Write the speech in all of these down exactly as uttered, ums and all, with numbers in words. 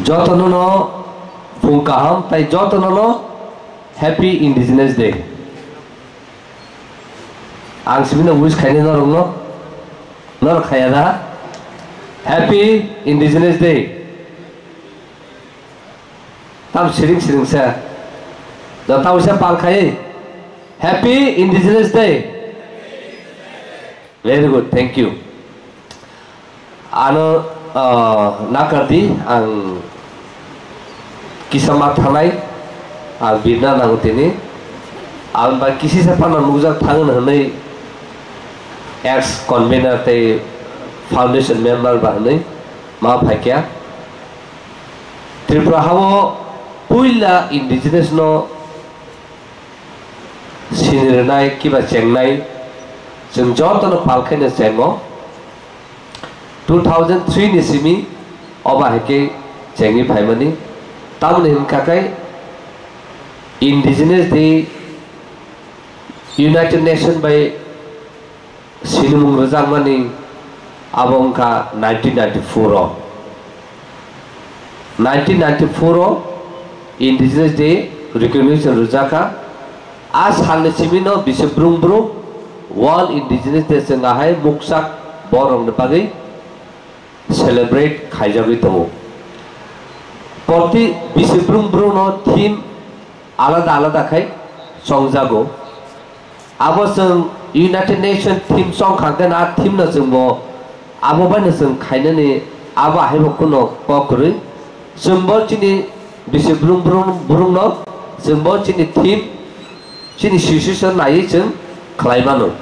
Jotono no phung kaham tai jotono no Happy Indigenous Day. Ang sibino wish khaini norokno, norok khaya da? Happy Indigenous Day. Tam siring siring sa. Da tamo sa pal khai. Happy Indigenous Day. Very good, thank you. Ano, ah, nakardi ang kisa ma thanai, ang birna nango tini. Ang ba kisi sa phano nukjak thango hwnwi ex convener tei foundation member ba hwnwi ma phaikya. Tripura hao puila indigenous no sini rwnai kiba chengnai chwng jotono pal khaino chengo. Two thousand three ni simi oba hai khe chengwi phaimani. Tamoni hwnkha khe Indigenous Day United Nation bai sinimung rwjakmani abo wngkha nineteen ninety-four o. Nineteen ninety-four o Indigenous Day recognition rwjakha. A salni simino bisi brum brum World Indigenous Day chwng ahai muksak borokni bagwi celebrate khaijagwi tongo. Proti bisi brum brum no theme alada alada khai chongjago. Abo chwng United Nations theme chong kha khe na theme no chwng bo abo bai no chwng khainani abo hai bo kuno kok kwrwi. Chwng bo chini bisi brum brum brum no chwng bo chini theme chini situation naiwi chwng khlai mano.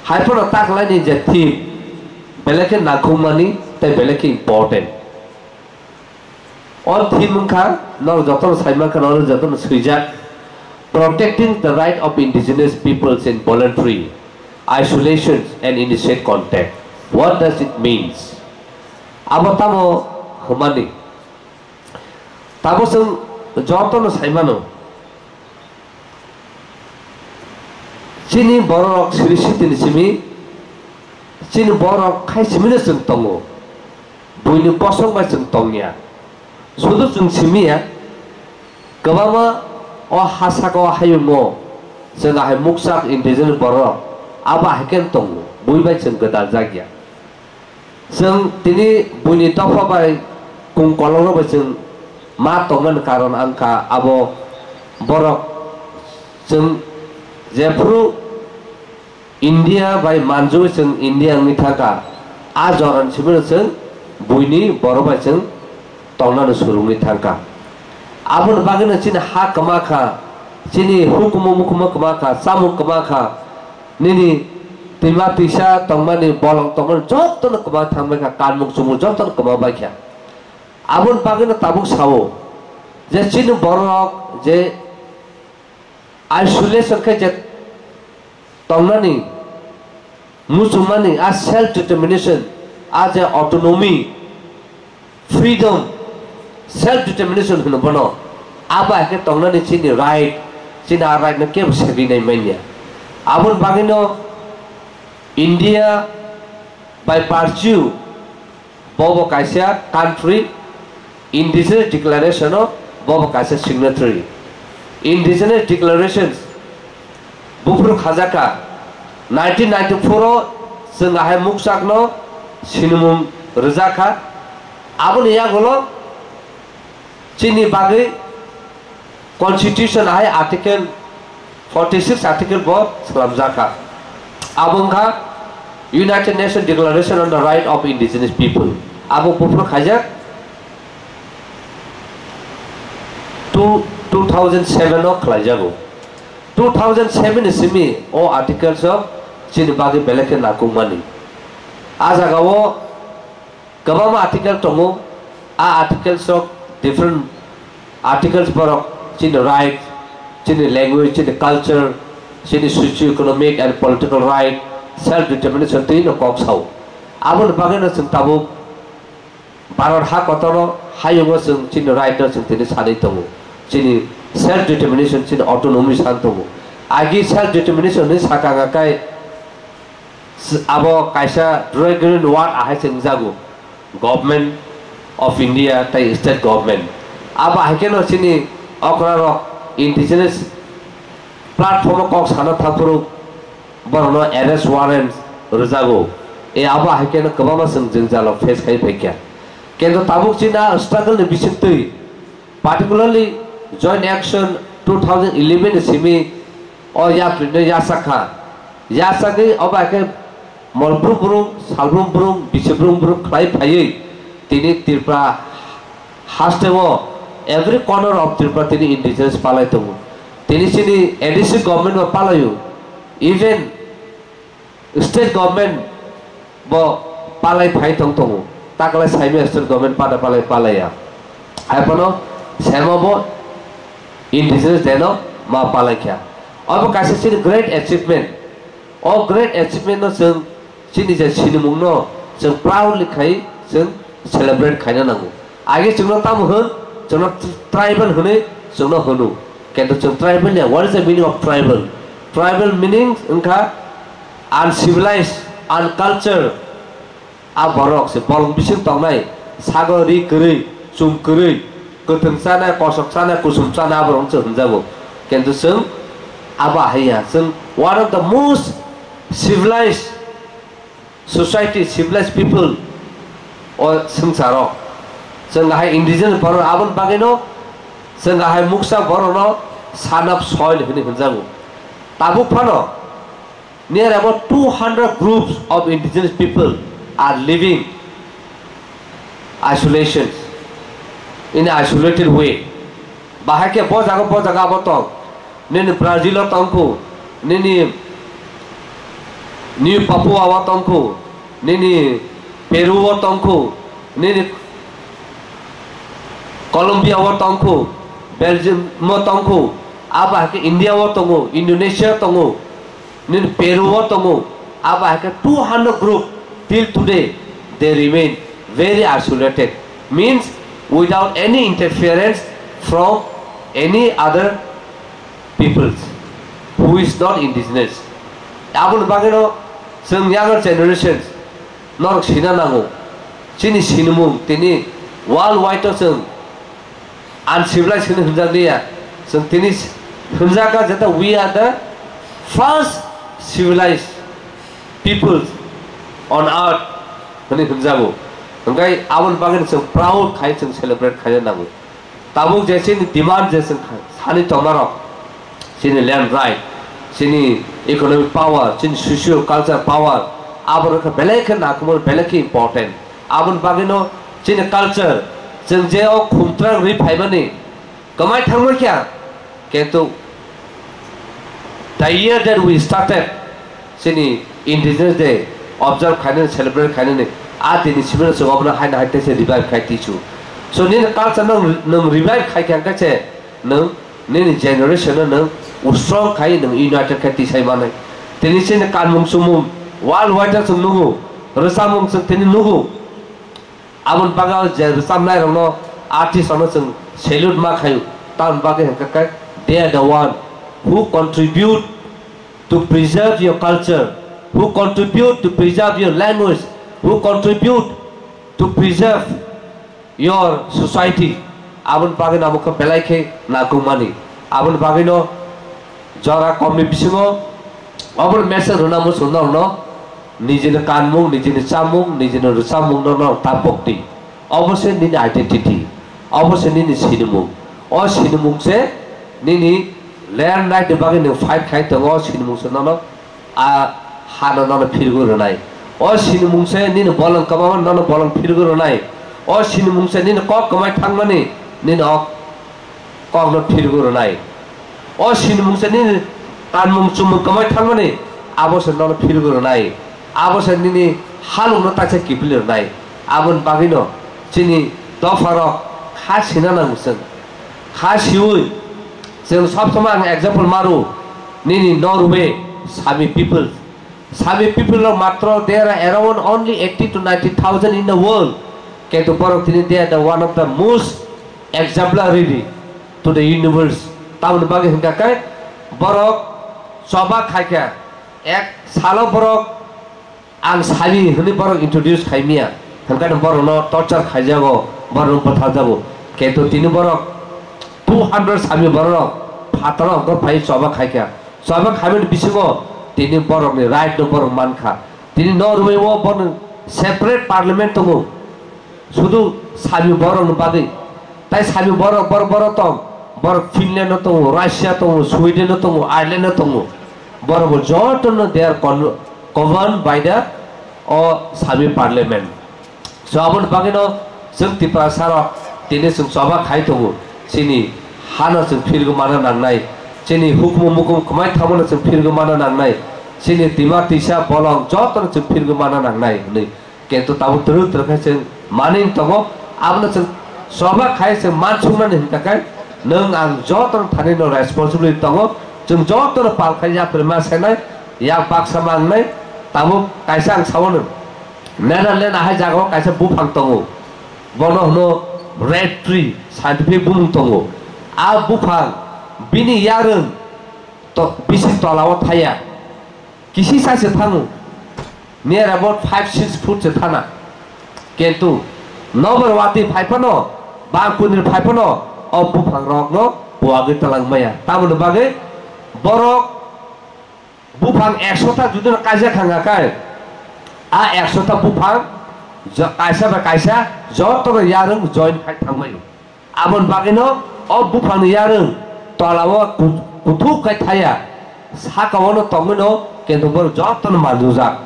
Hai phano ta khlaini je theme belai khe nakhungmani tei belai khe important. O theme wngkha, norok jotono sai mankha, norok jotono swijak, "Protecting the right of indigenous peoples in voluntary isolations and initiate contact." What does it means? Abo tamo hwnmani? Tabo chwng jotono sai mano. Chini borok siri sitini simi, chini borok khai simino chwng tongo. Buini kosong bai chwng tongya. Sudu chwng simiya, kwbangma o ha saka o hayungo chwng ahai muksak indigenous borok abo hai khe tongo. Bui bai chwng gwdaljakya. Chwng tini buini dopha bai kung kolongrok bai chwng ma tongmani karon wngkha abo borok chwng jephru India bai manjui chwng India wngwi thangkha, a jorani simi chwng buini borok bai chwng tongnani surungwi thangkha. Aboni bagwino chini ha kwma kha, chini hukumu mukumu kwma kha, chamung kwma kha, nini twima twisa tongmani, bolong tongmani jotono kwma thangbai kha, kanmung chumung jotono kwma bai kha. Aboni bagwino tabuk sao je chini borok je isolation khe je tongnani, muchungmani, a self determination, a je autonomy, freedom, self determination hwno bono, abo hai khe tongnani chini right, chini a right no kebo segwi nai manya. Aboni bagwino India by virtue Bobo kaisa country, Indigenous Declaration o bobo kaisa signatory. Indigenous Declarations buphuru khajakha nineteen ninety-four o chwng ahai muksakno sinimung rwjakha. Aboni yagulo chini bagwi Constitution hai Article forty six article bo slamjakha. Abo wngkha United Nations Declaration on the Right of Indigenous People. Abo buphuru khaijak two, two thousand seven o khlaijago. Two thousand seven ni simi o articles o chini bagwi belai khe nangkukmani. A jagao Kwbangma article tongo, a articles rok different articles borok chini right, chini language, chini culture, chini socio-economic and political right, self determination twi no kok sao. Aboni bagwi no chwng tabuk Bharat ha kotor o hayung o chwng chini right no chwng tini sanwi tongo, chini self determination, chini autonomy san tongo. Agi self determination ni sakha kai Abo kaisa derogatory word ahai se wngjago, government of India tei state government. Abo hai kheno chini okra rok indigenous platform o kok sana thangphuru borokno arrest warrant rwjago. E abo hai kheno kwbangma chwng jwngjalo face khai phaikha. Kintu tabuk chini struggle ni bisingtwi, particularly Joint Action two thousand eleven ni simi o yapri no yachak kha. Yachagwi obo hai khe Molbrum brum, salbrum brum, bisibrum brum khlai phaiwi tini Tripura hasteo, every corner of Tripura tini indigenous palai tongo. Tini chini A D C government bo palaio, even state government bo palai phai tong tongo. Taklai saimya state government pada palai palaiya. Haiphano semo bo indigenous day no ma palai kha. Obo kaisa chini great achievement. O great achievement no chwng chini je sinimung no chwng proudly khai chwng celebrate khaina nango. Age chwngno tamo hwn, chwngno tribal hwnwi chwngno hwno. Kintu chwng tribal ya, what is the meaning of tribal? Tribal meaning wngkha uncivilized, uncultured. A borok se bolong bising tongnai, sago ri kwrwi, chum kwrwi, kwthwng chanai, kosok chanai, kusum chanai, aborok se hwnjago. Kintu chwng abo hai ya, chwng one of the most civilized society, civilized people o swngcharo. Chwng hai indigenous borok aboni bagwino chwng hai muksa borokno son of soil hwnwi hwnjago. Tabuk phano near about two hundred groups of indigenous people are living isolation, in a isolated way. Bahai khe bo jaga bo jaga abo tong. Nini Brazil o tongkhu, nini New Papua o tongkhu, nini Peru o tongkhu, nini Colombia o tongkhu, Belgium o tongkhu, abo hai khe India o tongo, Indonesia o tongo, nini Peru o tongo, abo hai khe two hundred group till today they remain very isolated, means without any interference from any other peoples who is not indigenous. Aboni bagwino chwng younger generations norok sina nango. Chini sinimung tini world wide o chwng uncivilized hwnwi hwnjakliya. Chwng tini hwnjakha jeta we are the first civilized peoples on earth hwnwi hwnjago. Hwnkhe aboni bagwino chwng proud khai chwng celebrate khaina nango. Tabuk je chini demand je chwng sani tongmarok, chini land right, chini economic power, chini socio culture power, abo wngkha belai khe nakumar, belai khe important. Aboni bagwino chini culture, chwng je o khumtrang rwi phaimani kwmai thangma khe, kintu the year that we started, chini Indigenous Day observe khainani, celebrate khainani, a dini simi no chwng obono haino hai teisa revive khai tisu. So nini culture no nwng revive khai khe hwnkhe se nwng nini generation no nwng strong khai nwng united khai tisai manai. Tini chini kanmung chumung world wide o chwng nugo, rwchapmung chwng tini nugo. Aboni bagwi o je rwchapnairokno, artistrokno chwng salute ma khaio. Tamoni bagwi hwnkha khe they are the one who contribute to preserve your culture, who contribute to preserve your language, who contribute to preserve your society. Aboni bagwi no amo khe belai khe nangkukmani. Aboni bagwi no jora komni bisingo obono message rwna muchung norokno nijini kanmung, nijini chamung, nijini rwchapmung no norok ta pokdi. Obo se nini identity, obo se nini sinimung. O sinimung se nini land right ni bagwi nwng fight khai tongo, o sinimung se nono a hano nono phirgwi rwnai. O sinimung se nini bolong kwbangma nono bolong phirgwi rwnai. O sinimung se nini kok kwmai thangmani nini o kokno phirgwi rwnai. O sinimung se nini kanmung chumung kwmai thangmani abo se nono phirgwi rwnai. Abo se nini halukno taisa kiphilwi rwnai. Aboni bagwino chini dopharok kha sina nango chwng. Kha siwi chwng sob somoi ang example maru nini Norway, Sami people. Sami people rok matro there are around only eighty to ninety thousand in the world. Kintu borok tini they are the one of the most exemplary to the universe. Tamoni bagwi hwnkha khe borok choba khaikha, ek salo borok ang Sami hwnwi borok introduce khaimya, hwnkhe borokno torture khaijago, borok bwtharjago. Kintu tini borok two hundred sami borok phataro hongkhor phai choba khaikha. Choba khaimani bisingo tini borokni right no borok mankha. Tini Norway o bono separate parliament tongo. Sudu sami borokni bagwi. Tai sami borok, borok, borok tong. Borok Finland o tongo, Russia tongo, Sweden o tongo, Ireland o tongo. Borok bo jotono they are con-, governed by the o sami parliament. So, aboni bagwino chwng Tiprasa rok tini chwng choba khai tongo. Chini hano chwng phirgwi mana nangnai. Chini hukumu mukumu kwmai thamano chwng phirgwi mana nangnai. Chini tima tisa bolong jotono chwng phirgwi mana nangnai hwnwi. Kintu tabuk twrwk twrwk khe chwng manwi tongo. Abono chwng choba khai chwng mansuknani hwnkha khe nwng ang jotono thani no responsibility tongo. Chwng jotono pal khai yapri ma senai, yak baksa ma wngnai. Tabuk kaisa ang sao nwng. Netherlands ahai jagao kaisa buphang tongo. Bono hwno red tree, scientific bumung tongo. A buphang bini yarwng to-, bisi tolao thaya. Kisi sa se thango. Near about five six foot se thana. Kintu Noborwati phai phano, Bangkunir phai phano, o buphang rokno buagwi twlang maya. Tamoni bagwi borok buphang ekso ta judino kaijak thangkha khe, a ekso ta buphang jo-, kaisa bai kaisa jotono yarwng join khai thangbaio. Aboni bagwino o buphangni yarwng tolao ku-, kuthuk khai thaya, sakao no tongwino kintu borok jotono manjujak.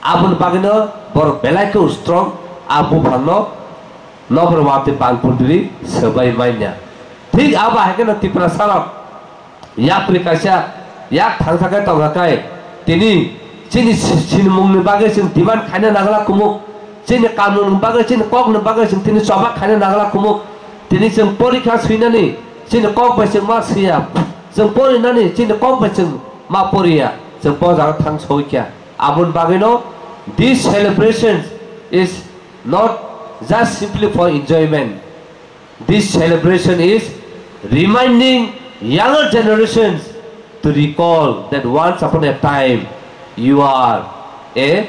Aboni bagwino borok belai khe strong, a buphangno Noborwati Bangkundri swbai manya. Thik abo hai kheno Tiprasa rok yapri kaisa yak thangsa khe tongkha khe tini chini si-, sinimungni bagwi chwng demand khaina nangla kumuk, chini kanunni bagwi, chini kokni bagwi chwng tini choba khaina nangla kumuk, tini chwng porikha swinani chini kok bai chwng ma swiya, chwng porinani chini kok bai chwng ma poriya, chwng bo jaga thang soi kha. Aboni bagwino, this celebration is not just simply for enjoyment. This celebration is reminding younger generations to recall that once upon a time you are a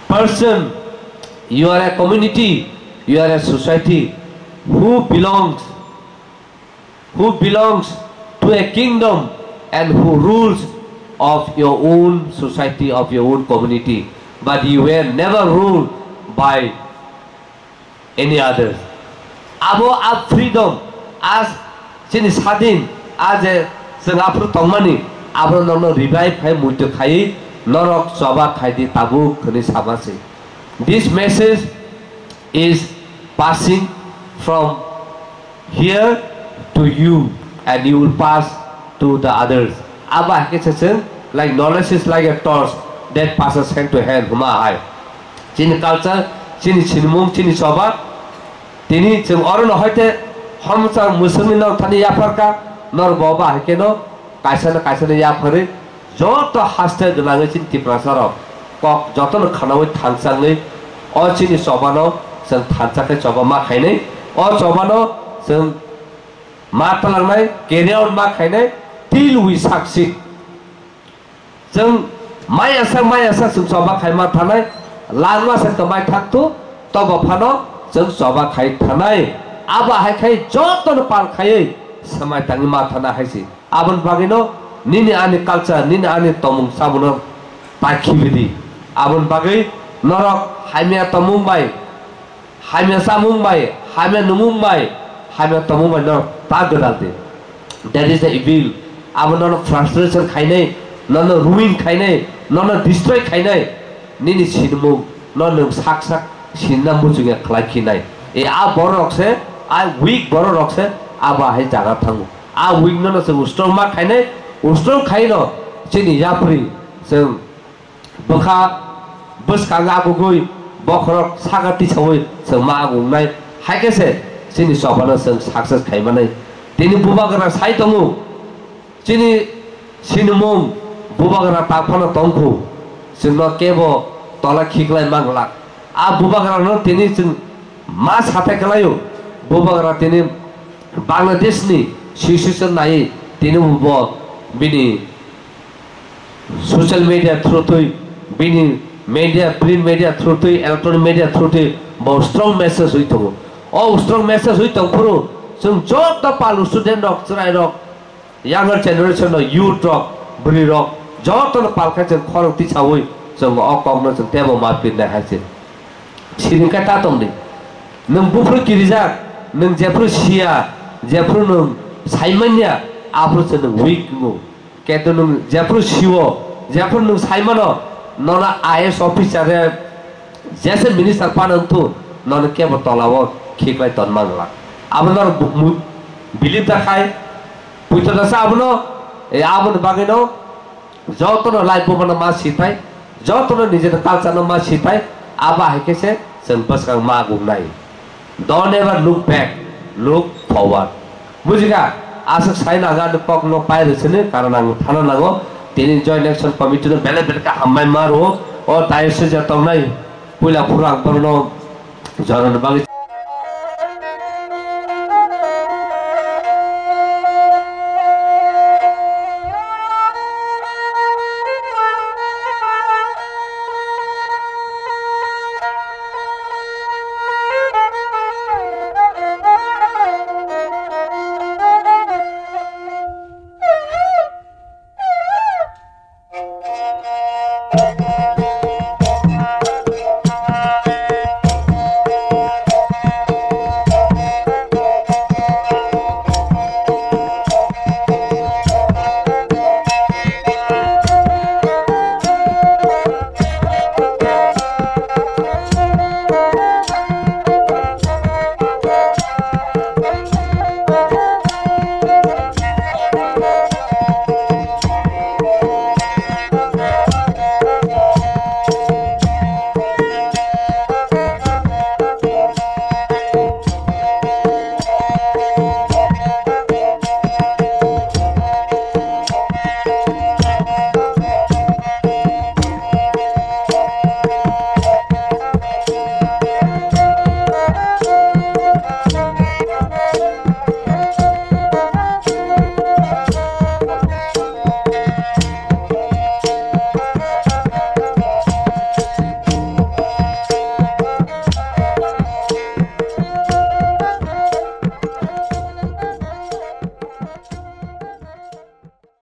person, you are a community, you are a society who belongs who belongs to a kingdom and who rules of your own society, of your own community, but you were never ruled by any others. Abo a freedom, a chini sadin, a je chwng aphuru tongmani, abo nono revive khai muitu khai norok choba khai di tabuk hwnwi sama se. This message is passing from here to you and you will pass to the others. Abo hai khe se chwng, like, knowledge is like a torch that passes hand to hand hwnma hai. Chini culture, chini sinimung, chini choba, tini chwng orono hoite homsa mwswngni nang thani yapharkha, nor bo ba hai kheno kaisa na kaisa no yapharwi joto haste gwnangwi chini Tiprasa rok kok jotono khanaui thansa wngwi o chini chobano chwng thansa khe choba ma khainai, o chobano chwng ma twlangnai, carry out ma khainai till we succeed. Chwng maya sak maya sak chwng choba khai ma thanai, langma se kwmai thaktu, tobo phano chwng choba khai thanai. Abo hai khai jotono pal khaiwi swmai tangwi ma thana hai se. Aboni bagwino nini ani culture, nini ani tongmung chamungno ta khibi di. Aboni bagwi norok hamya tongmung bai, hamya chamung bai, hamya numung bai, hamya tongmung bai norok ta gwdal di. That is the evil. Abo nono frustration khainai, nono ruin khainai, nono destroy khainai. Nini sinimung no nwng sak sak sinna muchungya khlai khinai. E a borok rok se, a weak borok rok se, abo hai jaga thango. A weak no no chwng strong ma khainai, strong khaino chini yapri chwng bwkha bwskang agugwi bokhorok saka tisaui chwng ma agungnai. Hai khe se chini chobano chwng success khai manai. Tini bubagra sai tongo. Chini sinimung bubagra ta phano tongkhu, chwngno kebo tola khiklai manglak. A bubagrano tini chwng ma sathai khlaio, bubagra tini Bangladeshni situation nai tini bo bini social media through twi, bini media, print media through twi, electronic media through twi Bo strong message wi tongo. O strong message wi tong phuru chwng joto palu student rok, chwrai rok, younger generation rok, youth rok, bwrwi rok, joto no pal khe chwng khorang tisawi chwng o kok no chwng tebo ma pirnai hai se. Sini khe ta tong di. Nwng buphuru kirijak, nwng jephuru siya, jephuru nwng saimanya, aphuru se nwng weak wngo. Keto nwng jephuru siwo, jephuru nwng saimano, nono I A S officer re, jese minister pano wngthu, nono kebo tolao khiklai tonma glak. Abo nono bu-, mu-, believe da khai, puito dasa abono, e, aboni bagwino, jotono life bumano ma sitai, jotono nijeni culture no ma sitai, abo hai khe se chwng bwskang ma gungnai. Don't ever look back, look forward. Bujikha, aswk sai nang ani kok no pai rw sini, karon ang thana nango. Tini Joint Action Committee no belai belai khe hambai ma rwo. O diocese o tongnai puila phuru ang borokno jorani bagwi